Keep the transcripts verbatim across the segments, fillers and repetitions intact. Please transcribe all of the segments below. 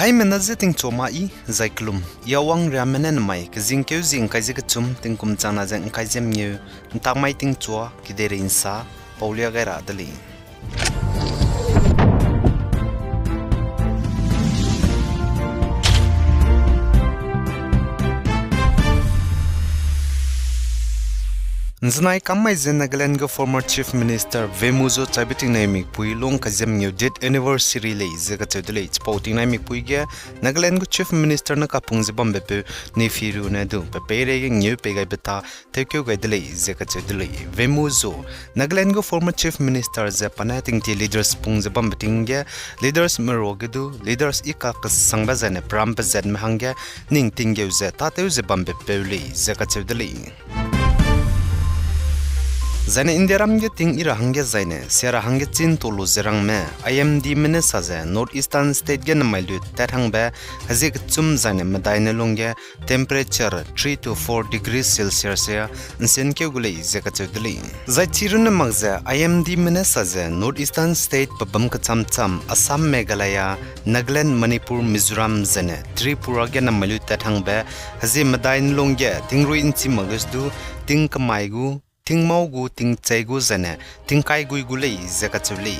Haimena ze tingchua ma i, zai kelum, i Awang Riame ne nemai kezingkeu zi ngkai ze kechum tingkum changna ze ngkai ze mengeu, ntak mai tingchua kedeirei nsa, paulia gai ra de lei. Nzenai kam mai ze Nagaland gu former Chief Minister Vemozo chaibe tingnai mikpui lung kazem ngeu death anniversary lei ze kacheu de lei. Chipau tingnai mikpui ge Nagaland gu Chief Minister ne kapung ze bambepeu Neiphiu Rio ne du pe peireige ngeu pei gaibe ta tewkeu gai de lei ze kacheu de lei. Vemozo, Nagaland gu former Chief Minister ze pa ne tingtie leaders pung ze bambe ting ge, leaders me ruage du leaders i kakesangbe zaine peram pezatme hangge ning tinggeu ze tâtew ze bambepeu lei ze kacheu de lei. Zaine Indiaram ge ting i ra hangge zaine sia ra hangge chin tau lu ze rangme I M Dme ne sa ze North Eastern State ge namai lu tat hangbe hezie kechum zaine medai ne lungge temperature three to four degree Celsius a nsenkeu gu lei ze kacheu de lei. Zai chirunne mak ze I M Dme ne sa ze North Eastern State pebâm kecham cham Assam, Meghalaya, Nagaland, Manipur, Mizoram zaine Tripura ge namai lu tat hangbe hezie medai ne lungge tingrui nchi mak lus du ting kemai gu, tingmau gu, tingchei gu zaine tingkai gui gu lei ze kacheu lei.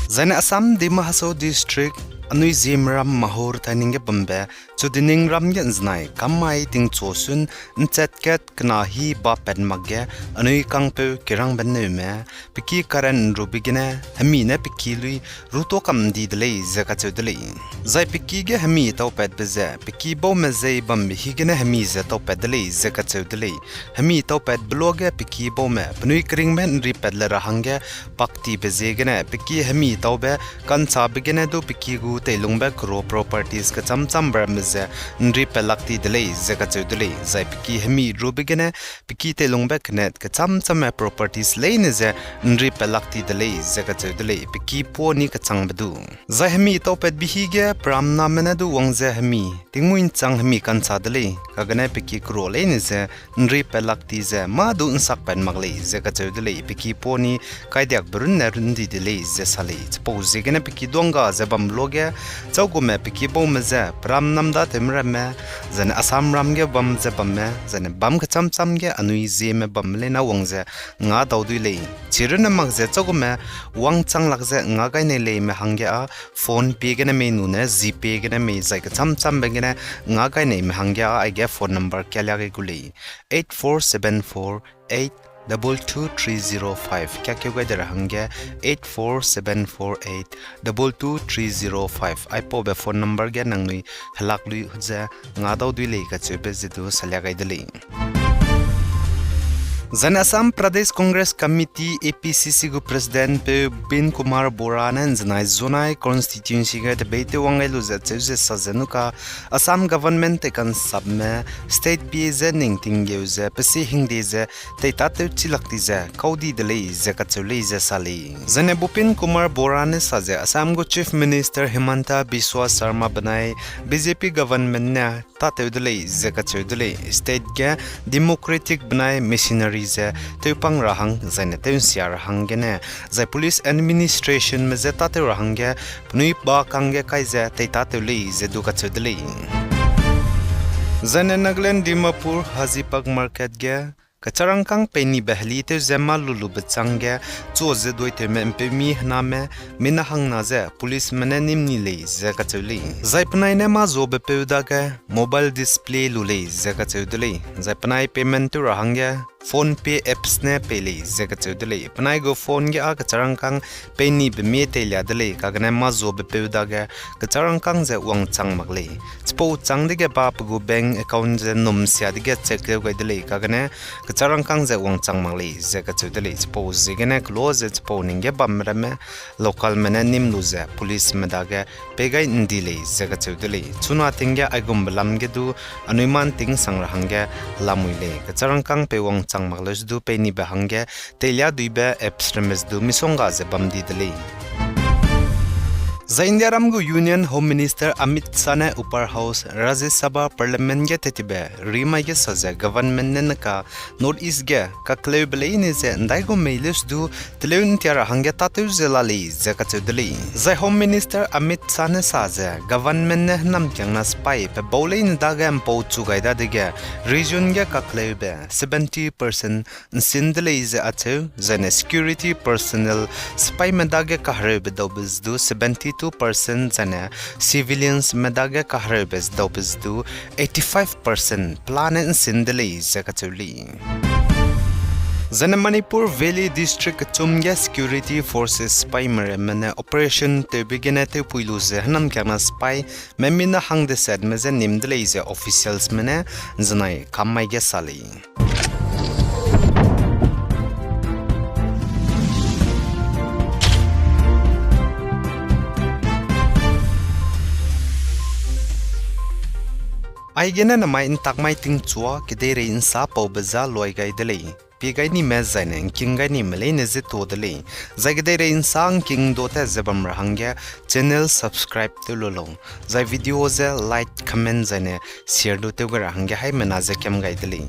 Zaine Assam Dima Hasao District, anui Zeme ram Mahur taining ge bambe, Chudening ram ge nzenai kam mai tingchua sun nchat kat kena hi ba pat mak ge, anui kangpeu kerangbe neume, peki current nrube gene hemi ne peki lui ruto kam di de lei ze kacheu de lei. Zai peki ge hemi taupatbe ze peki baume zei bambe hi gene hemi ze taupat de lei ze kacheu de lei. Hemi taupatbe luage peki baume penui keringbe nripat le ra hangge paktibe ziegene peki hemi taube kanchabe gene du peki gu teilungbe kero properties kecham chambe ramme ze nripat lak ti de lei ze kacheu de lei. Zai peki hemi rube gene peki teilungbe kenet kecham chamme properties leine ze nripat lak ti de lei ze kacheu de lei, peki puâ ni kechangbe du. Zai hemi taupatbe hi ge peramname ne du wang ze hemi tingmuî nchang hemi kancha de lei, kagene peki kero leine ze nripat lak ti ze mâ du nsakpat mak lei ze kacheu de lei, peki puâ ni kaidiakbe runne run di de lei ze sa lei. Chipau ziegene peki duangga ze bambe luage, châugume peki baume ze peram nam da tewme ramme, zaine Assam ram ge bam ze bamme, zaine bam kecham cham ge anui Zeme bamme leine wang ze nga dau dui lei. Chirunne mak ze châugume wangchang lak ze nga gai nei leime hangge â, PhonePe gene mei nune GPay gene mei zai kecham chambe gene nga gai neime hangge â aige phone number kialia gai gu lei, eight four seven four eight double two three zero five, kiakeu gai de ra hangge eight four seven four eight double two three zero five. Aipaube phone number ge nangnui helak lui ze nga dau dui lei kacheube ze du salia gai de lei. Zaine Assam Pradesh Congress Committee, A P C C gu President peu Bipin Kumar Bora ne nzenai Zonai constituency ge debate wang gai lu ze cheu ze sa ze nuka, Assam government tei kansapme state pie ze ning tinggeu ze pe si hingde ze tei tâtew chi lak ti ze kau di de lei ze kacheu lei ze sa lei. Zaine Bipin Kumar Bora ne sa ze Assam gu Chief Minister Himanta Biswa Sarma benai B J P government ne tâtew de lei ze kacheu de lei. State ge democratic benai missionary ze tewpang ra hang zaine tew'nsia ra hang gene, zai police administrationme je tâtew ra hangge penui ba kangge kai ze tei tâtew lei ze du kacheu de lei. Zaine Nagaland Dimapur Haji Bagh Market ge kecharangkâng peinibe heli tew ze mâ lulube chângge chu ze duitewme ’mpeumi hename mina hangna ze policeme ne nîm ni lei ze kacheu lei. Zai penai ne mâ zuabe peu dage mobile display lu lei ze kacheu de lei. Zai penai payment tew ra hangge PhonePe apps ne pei lei ze kacheu de lei. Penai gu phone ge â kecharangkâng peinibe mie teilia de lei, kagene mâ zuabe peu dage kecharangkâng ze wangchang mak lei. Chipau châng dege ba pe gu bank account ze num sia dege check tew gai de lei, kagene kecharangkâng ze wangchang mak lei ze kacheu de lei. Chipau ziegene kelo ze chipau ning ge bamme ramme localme ne nîm lu ze policeme dage pei gai ’ndi lei ze kacheu de lei. Chuna ting ge aigumbe lam ge du anui mâ ’nting sang ra hangge lamui lei. Kecharangkâng pei wangchang mak leu se du peinibe hangge teilia duibe apps ramme ze du misongga ze bam di de lei. Zai Indiaram gu Union Home Minister Amit Shah ne Upper House, Rajya Sabha Parliament ge tetibe rimai ge sa ze government ne neka North East ge kakleube leine ze ndaigum mei leus du teleu ntia ra hangge tâtew ze la lei ze kacheu de lei. Zai Home Minister Amit Shah ne sa ze government ne hênamkiangna sipai pe bau leine dage mpau chu gai dadege region ge kakleube seventy percent nsin de lei ze acheu, zaine security personnel sipaime dage kahereube daube ze du seventy-two percent, zaine civiliansme dage kahereube daube ze du eighty-five percent pelane nsin de lei ze kacheu lei. Zaine Manipur Valley District kechum ge security forces sipaime ramme ne operation tewbe gene tewpui lu ze hênamkiangna sipai memina hangdesetme je nim de lei ze officialsme ne nzenai kam mai ge sa lei. Aigene namai ntak mai tingchua kedeirei nsa paube za luai gai de lei. Pie gai nime zaine ngking gai nime leine ze tuâ de lei. Zai kedeirei nsa ngking dua te ze bam ra hangge channel subscribe tew lu lau. Zai video ze like, comment zaine share du tew gai ra hangge haimena ze kam gai de lei.